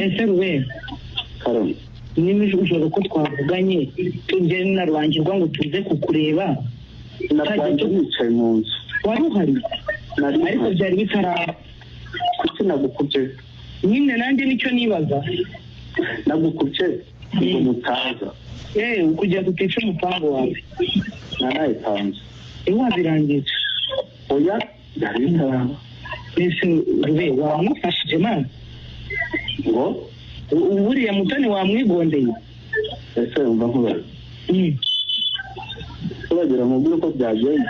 Ese Rube, Karame. Niba ijoro ko twavuganye tujye na Rubangirwa ngo tuze kukureba. Napanze nicaye mu nzu. Wari uhari? Nari ariko mpari. Byari bitaraba. Kuki nagukubye? Nyine nanjye nicyo nibaza. Nagukubye ngo mutaza. Kugira ngo utica umupango wawe. Narayipanze. Wabirangije? Oya, byari bitaraba. Ese Rube, wamufashije mana? Ngo? Buriya Mutoni wamwigondeye? Ese wumva nkubaza, uragira ngo uko byagenze?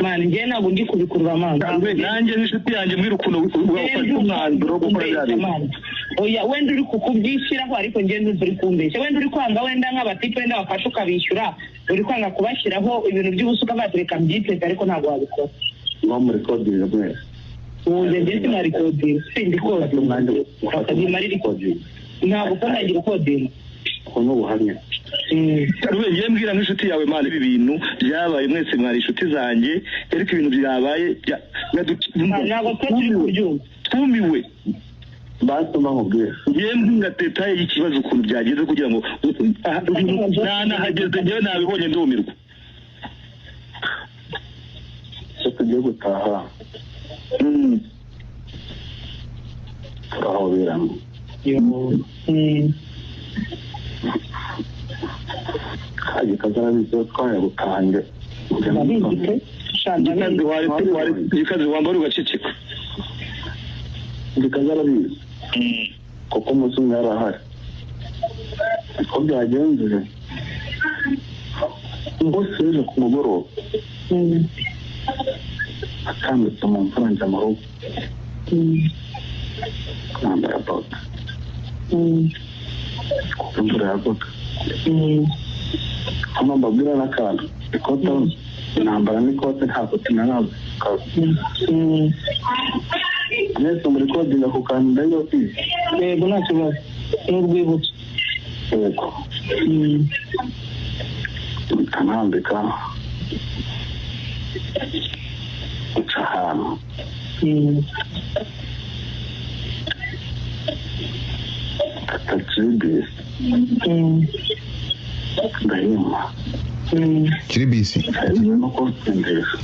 Mana, njyewe ntabwo ndi kubikurura, mana. Nanjye n'inshuti yanjye, mbwira ukuntu wafashe umwanzuro wo gukora bya bintu. Oya, wenda uri kukubyishyiraho, ariko njyewe ndumva uri kumbeshya. Wenda uri kwanga, wenda nk'abatipe wenda wafashe ukabishyura, uri kwanga kubashyiraho ibintu by'ubusa, ukabatereka mbyiteze, ariko ntabwo wabikora. Ngo murikodinga mwese? Ubu njye sinarikodinga, sindi ufate umwanya kodinga. ufate umwanya urikodinga. Ntabwo ko nagira ukodinga. Uko ni ubuhamya. Rube, njye mbwira nk'inshuti yawe, mana, ibi bintu byabaye, mwese mwari inshuti zanjye, ariko ibintu byabaye Ntabwo twe turi kubyumva. Twumiwe. Basoma nkubwire. Njye mbwira détail y'ikibazo ukuntu byagenze, kugira ngo nanahageze njyewe nabibonye ndumirwa. Icyo tugiye gutaha, turahoberana. Kaje kazarabizi ko twaje gutaha njye. Ndabizi pe. Sha, ndabizi. Gikazi gikazi wambara ugaceceka. Gikazi arabizi kuko umunsi umwe yari ahari uko byagenze. Umunsi w'ejo ku mugoroba akambitse mu mvura, njya mu rugo, nambara bote kuko imvura yagwaga. Hano mbabwira n'akantu, ikote nambara n'ikote ntabwo tunaraza. Mwese muri kodinga ku kantu ndabibabwiye. Yego, nta kibazo, ni urwibutso. Yego. Mpita nambika, nca ahantu, mfata jiribisi, ndayinywa. Kiribisi. No kunsindisha.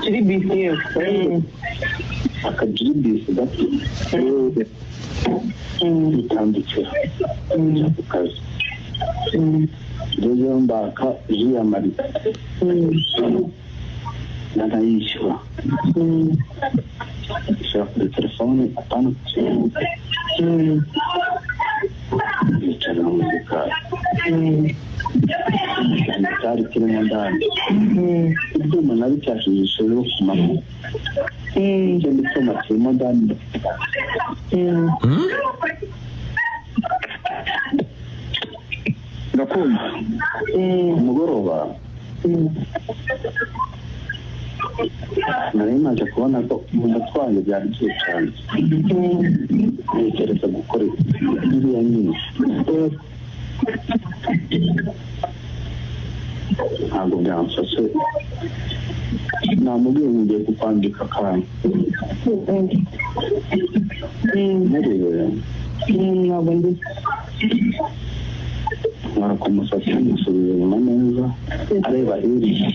Kiri bisi, yewe. Akajiribisi gato, bitambikira njya ku kazi. Ngezeyo mbaka jus ya marita, ndanayishyura, ishyura kuri telefone atanu ku kintu, yicara mu gikari. Cyari kirimo ndani ibyuma nabicyashije rero ku manywa, ikindi cyuma kirimo ndani. Ndakumva. Ku mugoroba nari maze kubona ko mu mutwe wanjye byari byicanze, ntekereza gukora biriya nyine. Ntabwo byamfashe, namubwiye ngo ngiye kukwandika akantu murebe. Ntabwo ndi Nkora ku musatsi, musubiza inyuma neza areba hirya,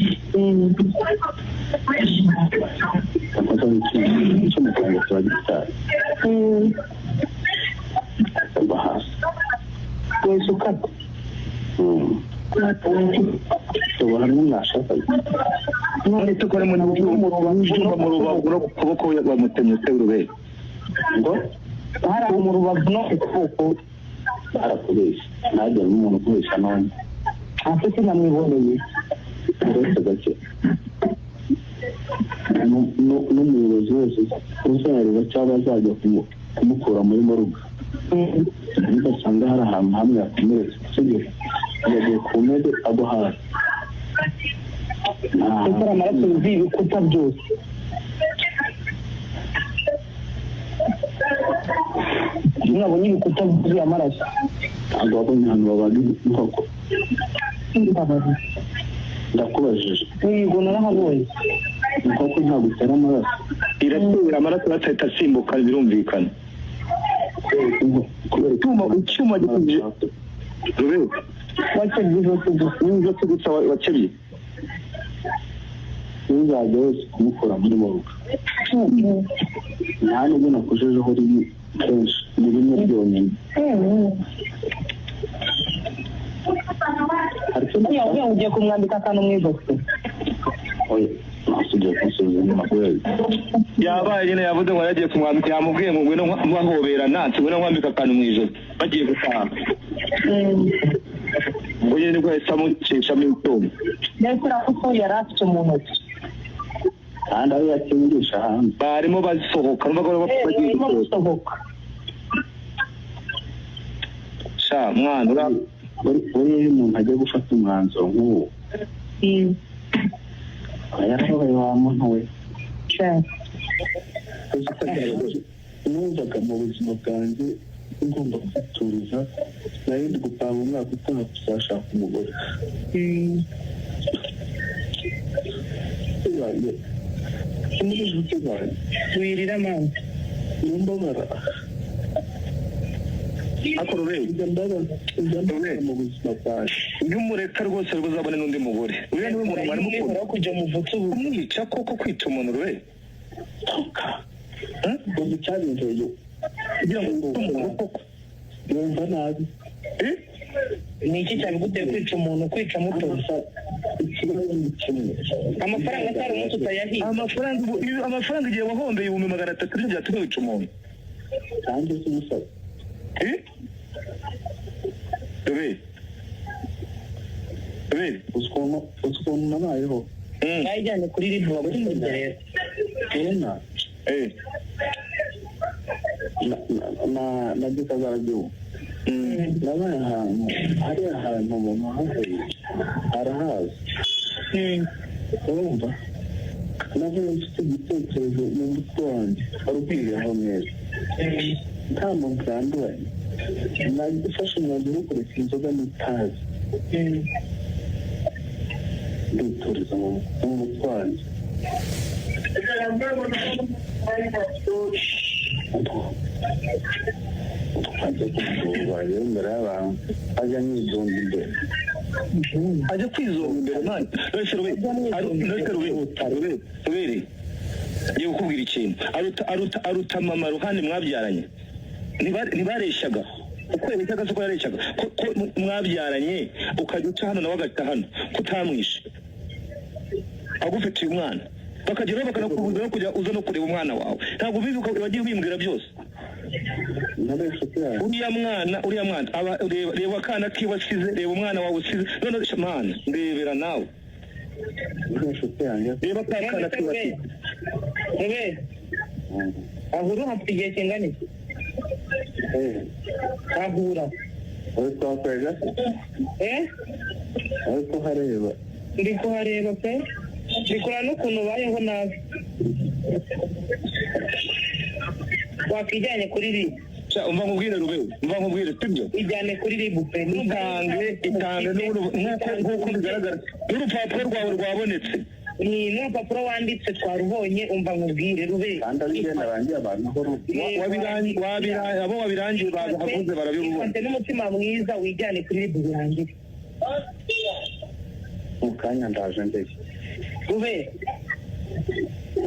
mfata icyuma cyanjye kiba gityaye, agwa hasi. Wese ukata. Ubu harimo mwashakaga. None tukore mu cyuma mu rubavu no ku kuboko bamutemye se, Rubere? Ngo? Hari aho mu rubavu no ku kuboko. Barakubeshya, ntajya n'umuntu ukubeshya none. Hasi sinamwiboneye. Uretse gake n'umuyobozi wese uzareba cyangwa azajya kumukura muri morgue, ugasanga hari ahantu hamwe yakomeretse, sibyo? Yagiye ku ntebe agwa hasi. Kuko ari amaraso yuzuye ibikuta byose. Mwabonye ibikuta byuzuye amaraso. Ntabwo wabonye ahantu babaga inkoko? Mbabarira. Ndakubajije. Yego, narahabonye. Inkoko ntabwo itera amaraso? Iratera amaraso, atahita asimbuka, birumvikana. Kubera Icyuma gikubye Rube Wakebye ijosi gusa. N'ijosi gusa wakebye. Uzajya wese kumukura muri morgue, nta nubwo nakojejeho rimwe, kenshi ni rimwe ryonyine. Hari icyo Iyo uvuye ngo ugiye kumwambika akantu mu ijosi. Oya, nasugiye kunsubiza inyuma kubera Yabaye nyine yavuze ngo yagiye kumwambika, yamubwiye ngo ngwino nkahoberana, ati ngwino nkwambika akantu mu ijosi, bagiye gutaha. Ubwo nyine nibwo yahise amucishamo icyuma. Mbese urakuko yari afite mu ntoki. Kandi aho yakingisha hanze. Barimo basohoka, numvaga barimo bagiye Barimo gusohoka. gusohoka. Sha mwana ura Buriya iyo umuntu ajya gufata umwanzuro nk'uwo aba yarababaye wa muntu we. Sha. Numvaga mu buzima bwanjye ngomba kwituriza, nari ndi gupanga umwaka utaha kuzashaka umugore. Zanjye, muri inshuti zanjye. Wirira mama. Nimbabara. Ariko Rube, Njya mbabara, njya mbabara mu buzima bwanjye. Iyo umureka rwose rwo uzabone n'undi mugore. Uriya niwe muntu mwari mukunda. Aho kujya mu vutse ubu. Kumwica koko, kwica umuntu, Rube? Ubu cyabinteye Kugira ngo wice umuntu koko? Numva nabi. Eh? Ni iki cyabiguteye kwica umuntu, kwica muto? Ikibazo ni kimwe. Amafaranga atari umunsi utayahiye. Amafaranga amafaranga igihe wahombeye 300,000 nibyo byatuma wica umuntu? Kandi si umusore. Eh? Rube, Rube. Uzi ukuntu nabayeho. Bayijyanye kuri RIB bagufunze rero. Ena Eh. na gikazaragihugu nabaye ahantu, hari ahantu umuntu haheye arahazi. Urumva, navuye mfite igitekerezo mu mutwe wanjye wari ukwiriyeho neza, nta muntu yanduranye. Nafashe umwanzuro wo kureka inzoga n'itabi, ndituriza mu mutwe wanjye. Ajya kuvurwa rero imbere y'abantu, ajya anyizonda imbere. Ajya kwizonga imbere mani. None Rube, none Rube, Rube, Rubere, ngiye kukubwira ikintu. Aruta mama Ruhande mwabyaranye. Ntibareshyaga uko yareshyaga, se ko yareshyaga ko mwabyaranye, ukajya uca hano nawe agaca hano, kutamwishe agufitiye umwana, bakageraho bakanakubuza no kujya uza no kureba umwana wawe. Ntabwo ubizi, wagiye ubimbwira byose. Nari inshuti yanjye. Uriya mwana aba, reba akana kiwe asize, reba umwana wawe usize. None mana, ndebera nawe. Nari inshuti yanjye. Reba ka kana kiwe asize. Rube, ahura hafite igihe kingana iki? Eh, Ahura. Uri kuhakorera se? Eh? Uri kuhareba? Ndi kuhareba pe, ndi kureba n'ukuntu ubayeho nabi. Wakijyanye kuri RIB. Sha, umva nkubwire Rube, umva nkubwire, sibyo? Ijyane kuri RIB pe. Itange nk'uko bigaragara n'urupapuro rwawe rwabonetse. Ni n'urupapuro wanditse twarubonye. Umva nkubwire, Rube. Kandi ari njye narangiye abantu aho ruba. Abo wabirangiye bahavuze barabibona. Ifate n'umutima mwiza, wijyane kuri RIB birangire. Mu kanya ndaje ndeye. Rube,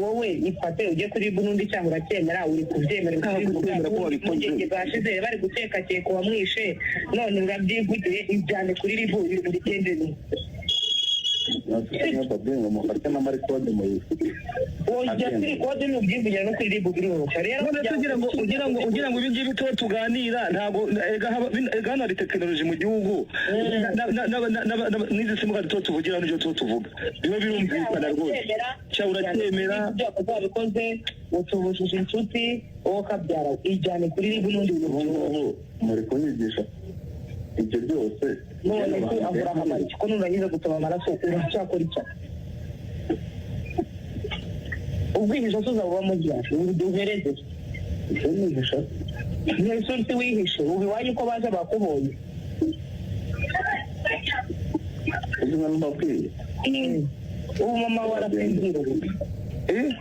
wowe ifate ujye kuri RIB. N'undi cyangwa uracyemera, uri kubyemera? Ntabwo kubyemera ko wabikoze. Impungenge zashize bari gukekakeka uwamwishe, none urabyivugiye. Ijyane kuri RIB ibintu bigende neza. Nababwiye ngo mufate n'amarikode muyifite. Wojya kuri kode n'ubyivugira no kuri RIB biroroshye rero. None se ugira ngo ibi ngibi tuba tuganira, ntabwo ega hano hari tekinoloji mu gihugu n'izi simukadi tuba tuvugira n'ibyo tuba tuvuga biba birumvikana rwose. Cya uracyemera? Ibyo wakoze wabikoze, utubujije inshuti wowe ukabyara. Ijyane kuri RIB n'undi bintu Ubu byoroshye. ngubu muri kunyigisha ibyo byose. None se ahura ahamara iki ko nurangiza gutaba amaraso uracyakora icyo? Ubwihisho se uzaba ubamo ryari uhereze? Icyo nihisha? Ntese uti wihishe ubu iwanyu ko baje bakubonye? Uzi nka mbabwiye. Ubu mama warasinzira ubu. Eh?